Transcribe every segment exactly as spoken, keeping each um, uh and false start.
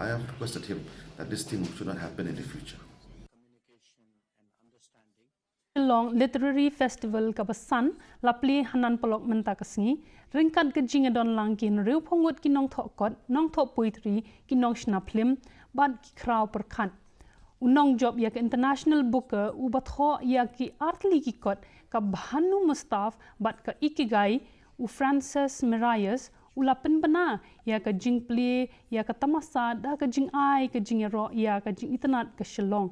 I have requested him that this thing should not happen in the future. Shillong Literary Festival kaba san la plie hanan paralok mynta ka sngi, ryngkat ka jingdon lang ki hynriew phew ngut ki nongthoh kot, nongthoh poetry, ki nongshna phlim bad ki khraw pyrkhat. U nongjop ïa ka International Booker uba thoh ïa ki artylli ki kot, ka Bhanu Mustaf bad ka Ikigai, u Francis Miralles, u la pynbna ïa ka jingplie ïa ka tamasa da ka jingai ka jingïaroh ïa ka jingitynnad ka Shillong.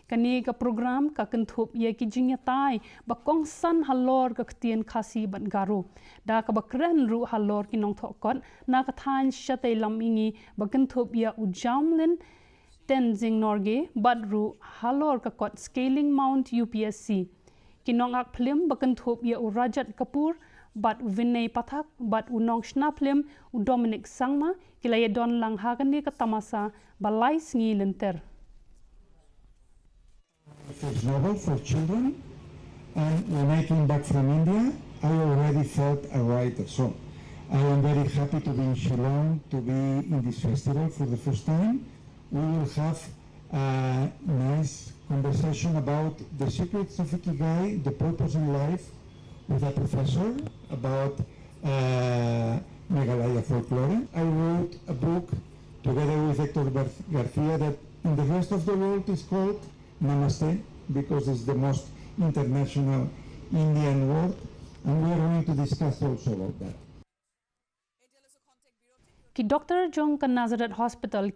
Kane ka program ka kynthup ïa ki jingïatai ba kongsan halor ka ktien Khasi bad Garo, da kaba kren ruh halor ki nongthoh kot na ka thaiñ shatei lam mihngi ba kynthup ïa u Jamlin Tenzing Norgay bad ruh halor ka kot Scaling Mount U P S C. Ki nongak phlim ba kynthup ïa u Rajat Kapoor bad u Vinay Pathak bad u nongshna phlim u Dominic Sangma ki la ïadon lang ha kane ka tamasa ba lai sngi lynter. First novel for children, and when I came back from India, I already felt a writer. So I am very happy to be in Shillong, to be in this festival for the first time. We will have a nice conversation about the secrets of Ikigai, the purpose in life, with a professor about uh, Meghalaya folklore. I wrote a book together with Hector Gar- Garcia that in the rest of the world is called Namaste, because it's the most international Indian word, and we are going to discuss also about that. Ki doktor jong ka Nazareth Hospital